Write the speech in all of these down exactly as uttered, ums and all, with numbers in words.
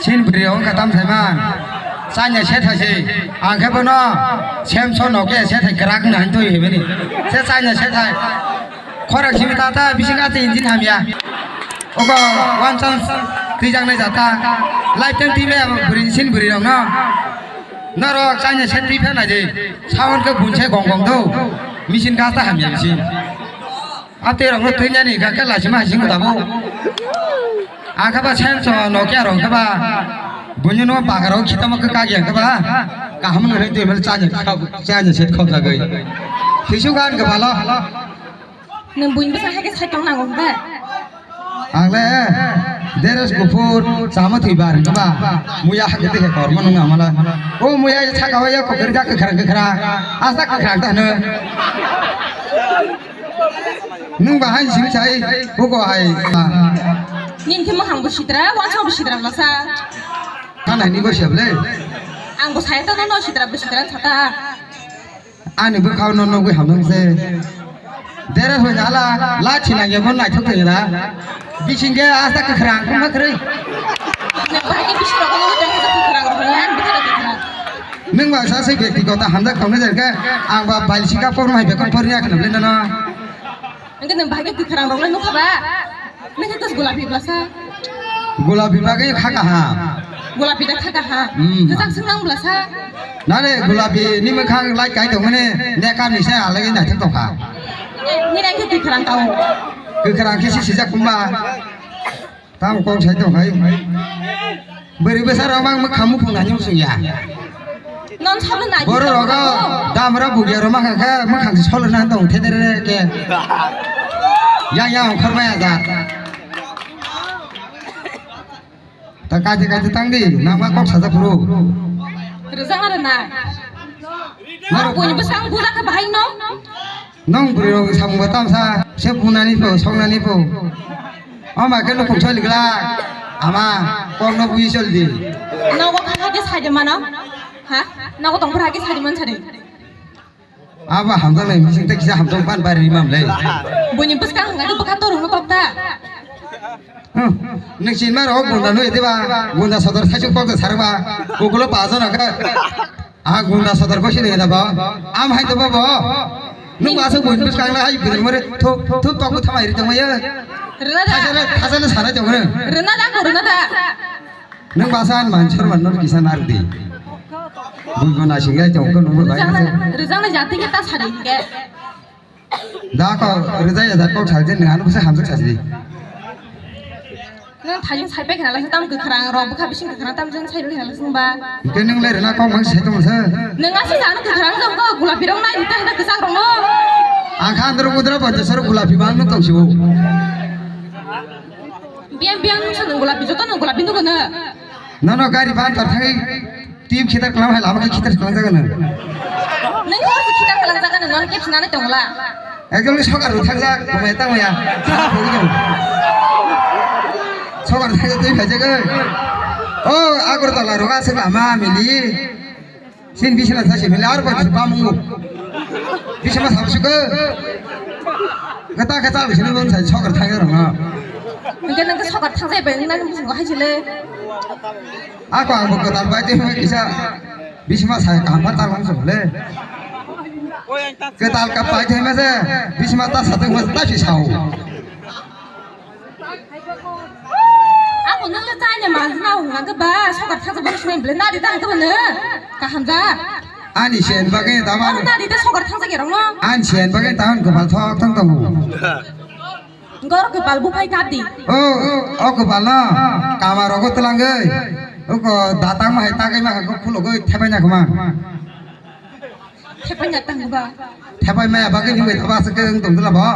Sin bwrwi wngkha tam saiman. Chanya sethai se. Ang khe bono Samsung Nokia sethai kwrak wngna hintwi himani. Se chanya sethai. Khorang simi tata bising ate engine hamya. Oko one chance twijaknai jata. Lifetime twi maya bwrwi sin bwrwi rokno. Norok chanya set twi phanai de. Sound khe bunse gong gong do. Machine gasta hamya machine. Ate rok no twi nani ga khe lachi ma sing da bo. Akha ba Samsung Nokia rok khe ba. Bunyo no bagar rok khita ma kha kagya khe ba. Kaham no rai twi mel chanya khab chanya set khab jagai. Thisu gan khe balo. Nang bunyo sa hai khe sai tong nango ba. Ang le dress kuphur chama thwi bar khe ba. Muya ha khe te khe korma nang amala. O muya ya chaka ya ko khe ja khe khara khe khara. Asa khe khara ta no. Nwng ba hai simi sai, hugo hai. Nini khe mwkhang bo sitra, wansok bo sitra bwlasa. Thanai ni bo sep le. Ang bo sai ta no sitra bo sitra sata. Ani bwkhao no nugwi hamjak se. Dere hoi hala, la chilangya bo naithok thangya da. Bising khe asta kwkhwrang, kwma kwrwi. Nang bahai khe bising rok no tong khe kwkhwrang rok no, ang bwkhak kwkhwrang. Nwng ba sa se bektigoto hamjak tongnai jar khe, ang ba balsika porma hai bekon porya khna bwle nono. Hwnkhe nwng bahai khe kwkhwrang rok no nukha ba? Nwng khe kos gulapi bwlasa? Gulapi bagwi kha kaham. Gulapi da kha kaham? Hmm. Kwchak swng nang bwlasa? Nare gulapi ni mwkhang lai kai tongmani, nekar ni se alai naithok tongkha. Nini ang khe kwkhwrang tao. Kwkhwrang khe si sijak kumba. Tamo kok sai tong khai. Bwrwi bwsa rok mang mwkhang mukhung nani muchung ya. Non sablo nai. Boro rogo damra bugya rok mang kha mwkhang solo na tong thedere ke. Yang yang khormaya jat. Ta kaje kaje tang di, nangma kok saja phuru. Rwjang aro na. Nang boni bwsang buja khe bahai no. Nong bwrwi rok samung ba tamsa, se bunani po, songnani po. Ama khe nukhung choli gla, ama kok no bui chol di. Nogo kha kha khe sai de mano. Ha? Nogo tong phra khe sai de man sari. Abo hamjaknai bising tei kisa hamjak ban bari rimam le. Buini bwskang hwnga khe bwkha torungno tokta. Hmm. Nwng chinma rok gunda nui diba? Gunda sodor saisuk kok de sarba. Kukulo pajon aka. Ah gunda sodor ko sini da ba. Am hai to ba ba. Nwng ba asuk buini bwskang na hai bidal more thup thup tok thama iri tong ya. Rwna da. Thajale thajale sana tong re. Rwna da ko rwna da. Nwng basa an mansor mannor kisa nardi. Buibo nasingai tongkhe nungbo bai Rwjang-, se. Rwjaknai jati khe ta sari hwnkhe. Da ko rwjak ya da kok salje nwng ano bwsa hamjak sajdi. Nwng thajing saipai khna lasa tam kwkhrang rok bwkha bising kwkhrang tam jeng saipai khna lasa nwng ba. Hwnkhe nwng lai rwna kok mang sai tongsa. Nwng aswk jano kwkhrang jong kok gulapi rok nai hita hita kwchak rok no. Ang kha andro mudra bonte soro gulapi bang nwng tongsibo. Biyang biyang nungsa nung gulapi, joto nung gulapi nung gana. Nono gari ban tor thangwi tip khitar kalam hai lama khe khitar kalam jaga nung. Nung khe khitar kalam jaga nung, nono kep sinani tongla. Ekdom ni sokar ru thangjak, kumai tang maya. Sokar thangjak twi phaijak oi. O Agartala roga se lama mili. Sin bisina sa simi lar ba bamung. Bisima sa suka. Kata kata bisina bon sa sokar thang rong na. Hingke nang sokar thang jai bai nang musungo hai sile. Ako ang bo kata bai te kisa bisima sa ka hamar ta lang sokle. Kata ka pai te ma se bisima ta sa te ma ta si sao. Ako nang le chai ne ma na hung hang ba sokar thang ba sumai ble na di ta hang ba ne. Kaham da. Ani sen bagwi tama. Ano na di ta sokar thang jagi rong no. An sen bagwi tama gopal thok thang tongo. Gor gopal bu phai kap di. O, o gopal no. Kama rogo twlangwi. O ko datang ma hai tagai ma ko khulogwi thepai na kma. Thepai na tang ba. Thepai ma bagwi ni bai thaba se ke tong dula ba.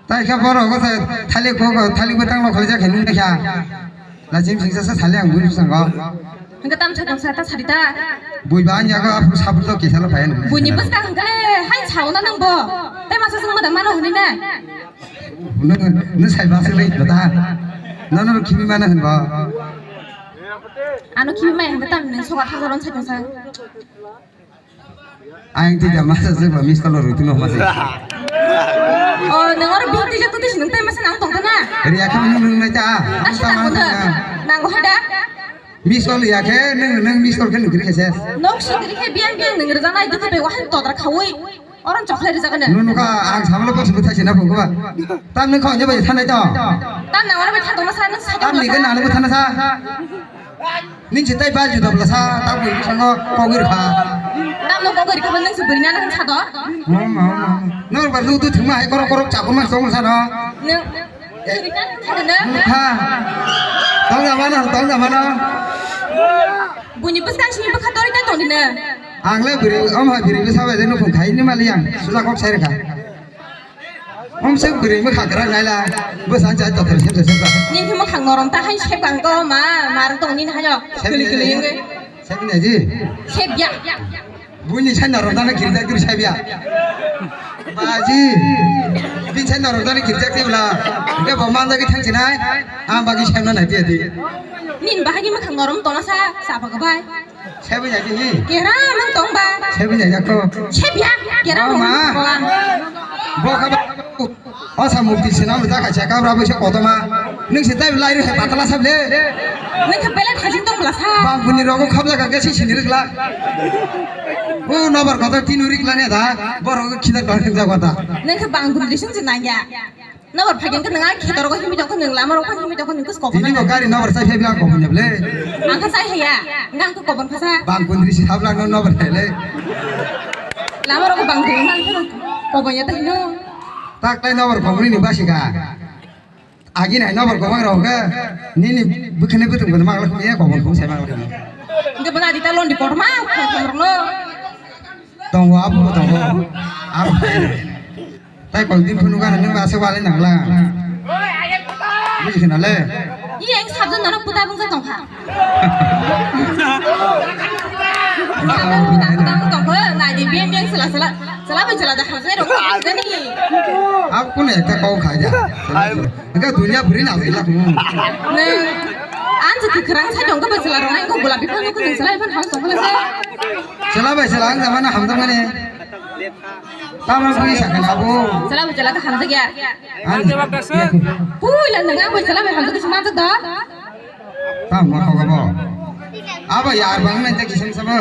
Tai khe borok o se thalik kok thalik bwtang no khwlaijak khe nung kha. Lachim singsa sa thalik ang bui bwskango. Hingke tam sa tam sa ta sari ta. Bui ba ani yago aphuru sapur to kisa lo phai nung. Buini bwskang hingke le hai sao na nang bo. Tai masa sung ma da mano hwnwi na. Nung, nung sai ba se le ta. Nono khibi mano hwn bo. Ano khibi mai hingke tam nung sogar thajaron sai tong sa. Ayang twi da masa se ba miss call rw tino masa. O nang oro bihik twi jak twi nang tai masa nang tong tana. Ri akham nung nung nai ta. Asi ta tang tang tong ta. Miss call ya khe nwng, nwng miss call khe nukri khe se. Nok sukri khe biang biang nwng rwjaknai dukhe bai wahai todra khaui. Oron chocolate rwjakgano. Nwng nukha ang samalo bos bwthai se na phungkha. Tam nwng kha onyo bai thanai to. Tam nang ono bai thanai to sa nwng sa. Tam ni khe nang bai thanai sa. Ning se tai bal juda bla sa ta bui sango kogir kha. Tam nwng kogir kha nwng se buri na nwng sa to. Nwng ba lu tu thuma hai korok korok chapur ma song sa no. Nwng. Ha. Tong da mano, tong da mano. Buini bwskang simi bwkha tori ta tong dino. Ang le bwrwi, om ha bwrwi bwsa bai de nukung khai ni mali ang. Suja kok sai rwkha. Om se bwrwi bwkha kwrak nai la. Bwsa ang chai tothor sep sep. Nini thimo khang norom ta hai sep kang ko ma, mar tong nini hayo. Sep ni aji. Sep ya. Buini sai norok dana girjak diri sai biya. Baji. Bin sai norok dana girjak diri bla. Hingke bo manjagwi thang sinai. Ang bagwi sai no nai tiya di. Nin bahagi makhang norom tona sa, sa baga bai. Sai bi nai di hi. Kera mang tong ba. Sai bi nai jakko. Sai biya. Kera mang tong ba. Bo kha ba. O sa mukti sinam da ka chaka bra bo se kotoma. Nung se tai lai ri patala sable. Nung kha bele thajin tong bla sa. Bang kuni rogo khab jaga ke si sini rikla. O nobar kota tinu rikla ne da. Boro khida kong jaga ta. Nung kha bang kuni risung se nangya. Nobar phagen ke nung ai khidor go himi tong nung lama rok himi tong nung kus kok. Ini bo gari nobar sai phebla ko ne ble. Ang kha sai haya. Ngang ko kobon kha sa. Bang kuni risi habla no nobar hele. Lama rok bang kuni man ko kobon ya ta hino. Tak tai nobar kobon ni basika. Agi nai nobar kobon rok ke. Nini bukhne butung butung magla khum ya kobon khum sai magla khum. Nge bana dita lon di kotma khum rok no. Tongo abu tongo. Abu. Tai kol din phunu gana nung ba se wale nangla. Buji khna le. Iya, ang sabjak norok puta bungsa tongkha. Sabjak puta bungsa tongkha, nai di biang biang sela sela, sela bai sela da hamjai rok gani. Aku ne ekta kau khai da. Enggak dunia beri nak sela. Ne, an jati kerang sa jong ke bai sela rong, aku gula biphang aku nung sela biphang hal tongkha se. Sela bai sela ang zaman hamjak mane. Tamo bui sakha na bo. Sela bai sela ka hamjak ya. Ang. Pui la nang ang bai sela bai hamjak se manjak da. Tamo kho bo. Abo yar bang nai ta kisam sabo.